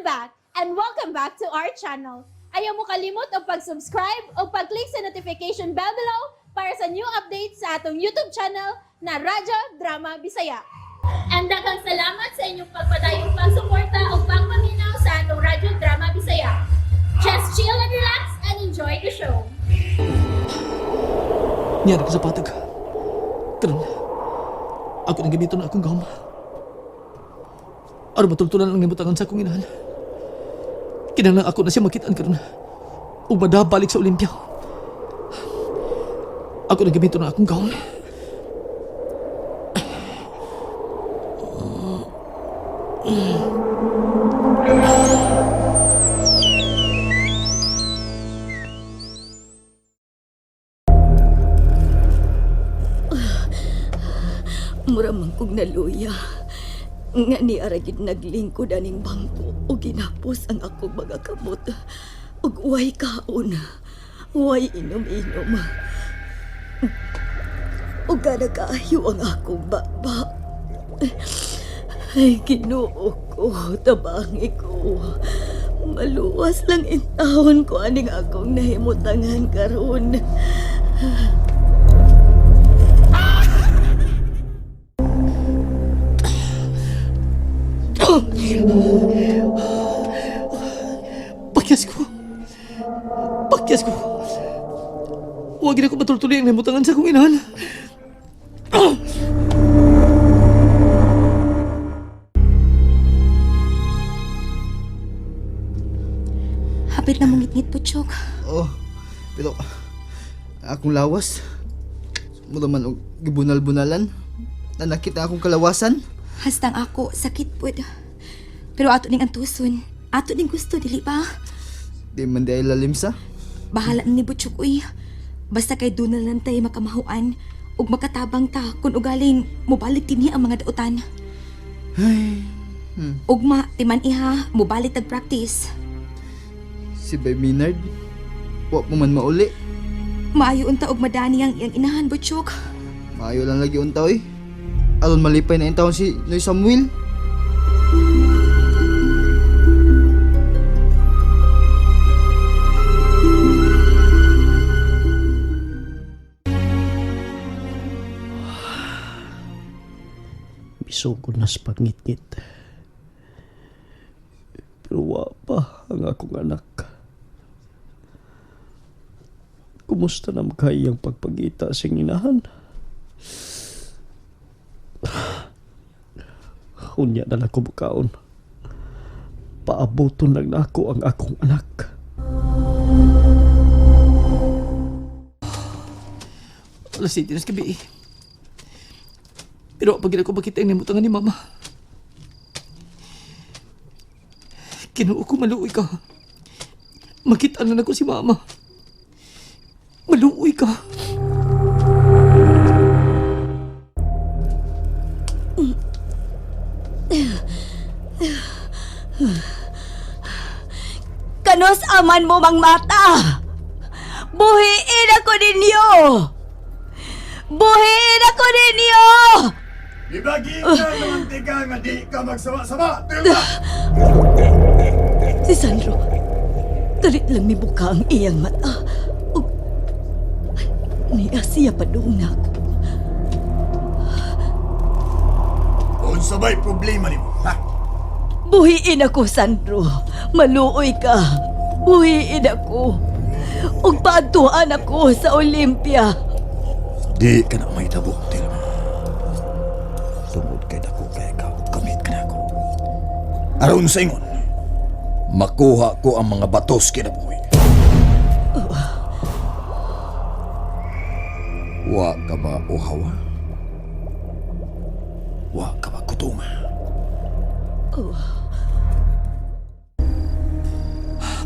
I'm back and welcome back to our channel. Ayaw mo kalimot og pag-subscribe o pag-click sa notification bell below para sa new updates sa atong YouTube channel na Radyo Drama Bisaya. And daghang salamat sa inyong pagpadayong pagsuporta o pagpaminaw sa atong Radyo Drama Bisaya. Just chill and relax and enjoy the show. Niya ka sa patag. Karon, ako nang gamiton na akong gahom. Aron matultulan ang nimutangan sa akong inahan. Kinahanglan ako na siya makitaan karon. Ug madabalik sa Olympia. Ako nang gamiton na akong gahom. Mura man kog naluya. Nga ni aragid naglingkod aning bangko o ginapos ang akong mga kamot. Ug way kaon. Way inom-inom. Ug kada kaayo ang akong baba. Ay, Ginoo ko, tabangi ko. Maluwas lang intawon ko aning akong nahimutangan karon. Pakyas ko. Pakyas ko. Huwag na ko matultuloy ang namutangan sa akong inahan. Hapit na mungitngit po, Chok. Oh, pero akong lawas. Mura man og gibunal-bunalan. Nanakit na akong kalawasan. Hastang ako, sakit po. Pero ato ning antuson. Ato ning gusto, dili ba? Di man di ay lalim sa. Bahala na ni Butchok, uy. Basta kay doon na lang tayo makamahuan ug makatabang ta kung ugaling mobalik dinhi ang mga dautan. Ugma, timan iha, mobalik tag practice. Si Bay Minard. Wa pa man mauli. Maayo unta og madani ang iyang inahan, Butchok. Maayo lang lagi unta oy. Aron malipay na intawon si Noy Samuel. Misugod na sa pagngitngit. Pero wa pa ang akong anak. Kumusta na makayang pagpagita sa inahan? Unya na lang ko bukaon. Paabuton lang nako ang akong anak. Alas 7 na sa gabi eh. Pero pag ko makita ang namutangan ni Mama. Kinuo ko maluoy ka. Makita na ko si Mama. Maluoy ka. Kanos aman mo mang mata? Buhiin ako ninyo! Buhiin ako ninyo! Ibagi ka ng mantika nga di ka magsama-sama. Tilda! Si Sandro, dalit lang mi buka ang iyang mata. Ug niya siya padung na ako. Unsa ba'y problema nimo, ha? Buhiin ako, Sandro. Maluoy ka. Buhiin ako. Ug paadtuan ako sa Olympia. Di ka na may tabo, Tilma. Tungod kay dako kay ka, kamit ka na ako. Aron sa ingon, makuha ko ang mga batos kinabuhi. Wa ka ba uhawa? Wa ka ba kutuma?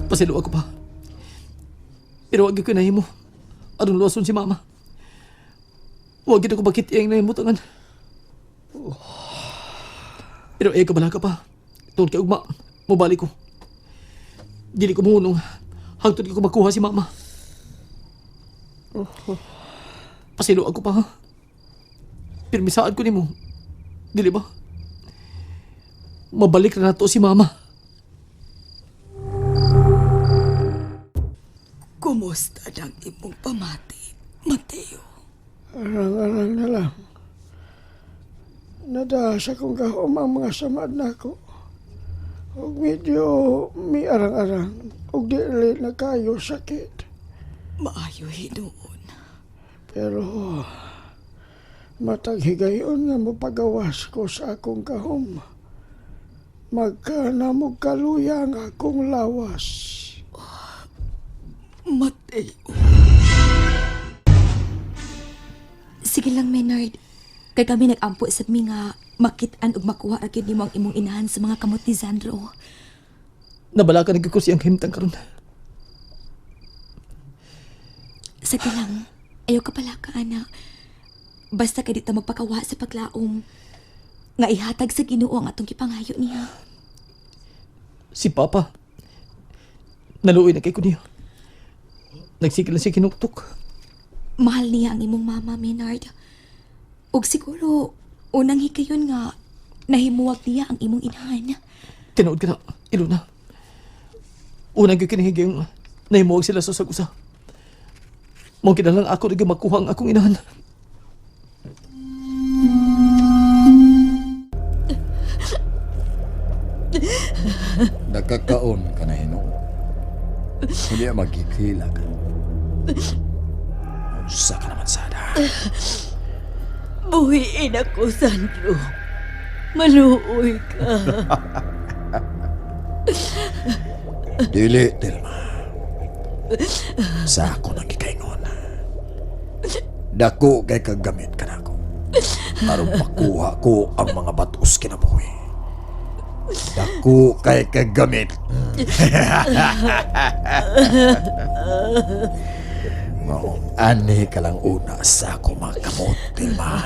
Pasilo ako pa. Pero wag ko nahimo. Aron luwason si Mama. Wag gid ako bakit iyang nahimutangan. Pero eh, kabala ka pa. Tungod kay ugma, mobalik ko. Dili ko muunong. Hangtod ko makuha si Mama. Pasilo ako pa ha. Pero misaad ko nimo. Dili ba? Mabalik na nato si Mama. Kumusta ang imong pamati, Mateo? Arang-arang na lang. Nada sa kong gahom ang mga samad nako. Og medyo mi arang-arang. Og dili na kayo sakit. Maayo hinuon. Pero matag higayon nga mapagawas ko sa akong gahom. Magkanamog kaluya ang akong lawas. Mateo. Sige lang, Maynard. Kay kami nag-ampo sa mi nga makit-an ug makuha ra gyud nimo ang imong inahan sa mga kamot ni Zandro. Nabala ka nagkikos siyang himtang karon. Sige lang, ayaw ka pala ka, ana. Basta kay di ta magpakawa sa paglaom. Nga ihatag sa Ginoo ang atong gipangayo niya. Si Papa. Naluoy na kay ko niya. Nagsigil na siya kinuktok. Mahal niya ang imong mama, Maynard. Ug siguro, unang hikayon nga, nahimuwag niya ang imong inahan. Tinuod ka na, Ilona. Unang gyud kinahigayong nahimuwag sila sa sag-usa. Mao kinalang ako na makuha ang akong inahan. Nakakaon ka na hinuon. Hindi magkikila ka. Unsa ka naman sada. Buhiin ako, Sandro. Maluoy ka. Dili, Telma. Sa ako nang gikaingon. Dako kay kagamit ka na ako. Aron makuha ko ang mga batos kinabuhi. Dako kay kagamit. Maong ani ka lang una sa ako mga kamot, Telma.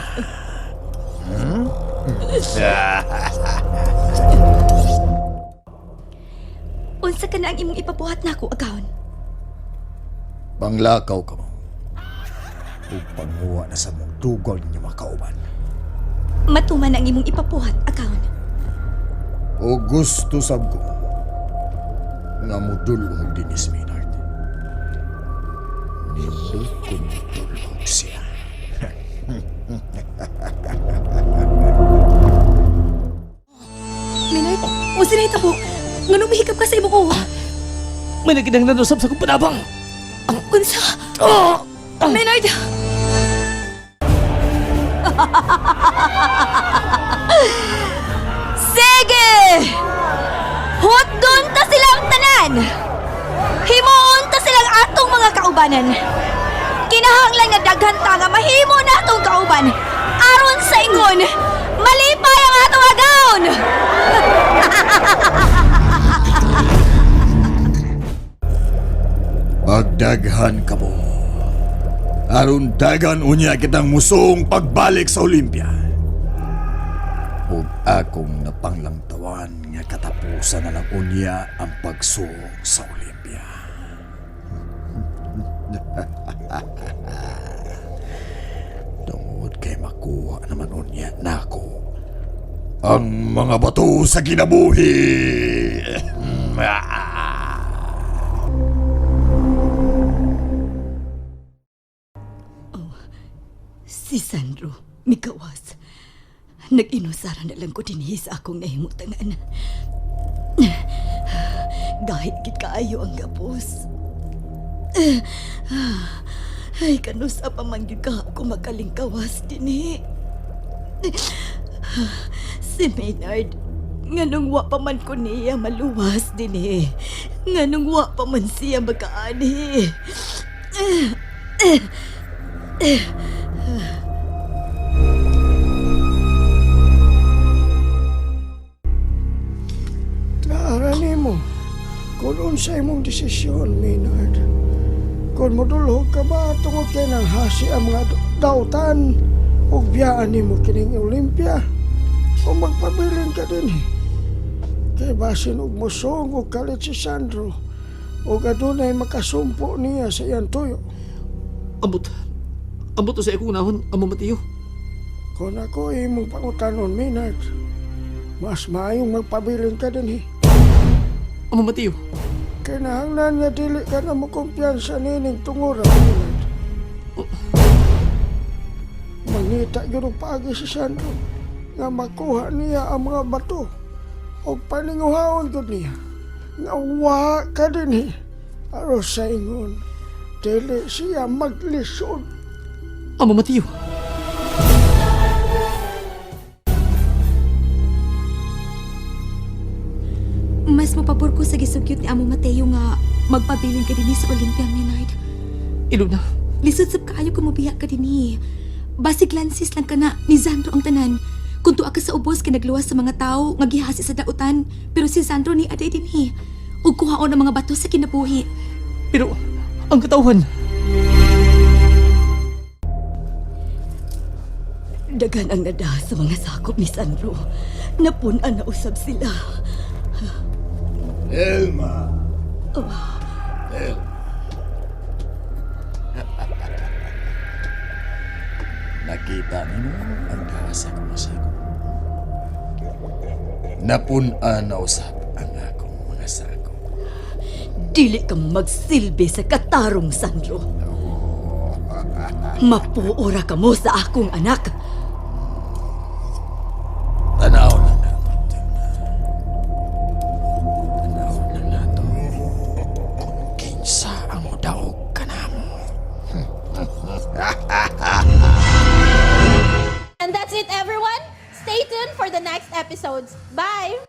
Unsa ka na ang imong ipabuhat nako, agawon? Panglakaw ka mo. Ug panguha na sa mong dugang ninyo mga kauban. Matuman ang imong ipapuhat, agawon. O gusto sab ko nga mudulhog din ni si Maynard. Nindot ko mudulhog siya. Maynard, unsa na hitabo? Nganong mahikap ka sa imong uwa? May nagkinahanglan usab sa akong panabang. Unsa? Maynard! Sige! Hotdon ta silang tanan! Himuon ta silang atong mga kaubanan! Kinahanglan nga daghan ta nga mahimo na atong kauban! Aron sa ingon, malipay ang atong agawon! Pagdaghan ka mo. Aron dagan unya kitang musong pagbalik sa Olympia. Ug akong napanglangtawan nga katapusan na lang unya ang pagsuong sa Olympia. Tungod kay makuha naman unya nako ang mga bato sa kinabuhi. Si Sandro, mikawas. Nag-inusara na lang ko dinhi sa akong nahimutangan. Gahit gid kaayo ang gapos. Ay, kanusa pa man gyud ka ako makalingkawas dinhi. Si Maynard, nganong wa pa man ko niya maluwas dinhi. Nganong wa pa man siya makaani. Naara nimo kung unsa imong desisyon, Maynard. Kung modulhog ka ba tungod kay nang hasi ang mga dautan ug biyaan nimo kining Olympia o magpabilin ka din. Kay basin og mosong og kalit si Sandro ug adunay makasumpo niya sa iyang tuyo. Ambot. Ambot to sa akong unahon, Amo Mateo. Kung ako imong pangutanon, Maynard, mas maayong magpabilin ka din. Amo Mateo. Kinahanglan nga dili ka na mokumpiyansa nining tungura, Maynard. Mangita gyud og paagi si Sandro nga makuha niya ang mga bato o paninguhaon gyud niya nga wa ka dinhi aron sa ingon dili siya maglisod. Amo Mateo. Mas mapabor ko sa gisugyot ni Amo Mateo nga magpabilin ka dinhi sa Olympia, Maynard. Iluna. Lisod sab kaayo kung mobiya ka dinhi. Basig lansis lang ka na ni Zandro ang tanan. Kung tuwa ka sa ubos kay nagluwas sa mga tao nga gihasi sa dautan, pero si Zandro ni aday dinhi. Ug kuhaon ang mga bato sa kinabuhi. Pero ang katawhan. Dagan ang nada sa mga sakop ni Sandro. Napun-an na usab sila. Elma! Elma. Nakita nimo ang dasa ko masakop. Napun-an na usab ang akong mga sakop. Dili ka magsilbi sa katarong, Sandro. Mapuora ka mo sa akong anak. Tanaw lang nato, Telma. Tanaw lang nato. Kung kinsa ang mudaog ka namo. And that's it, everyone. Stay tuned for the next episodes. Bye!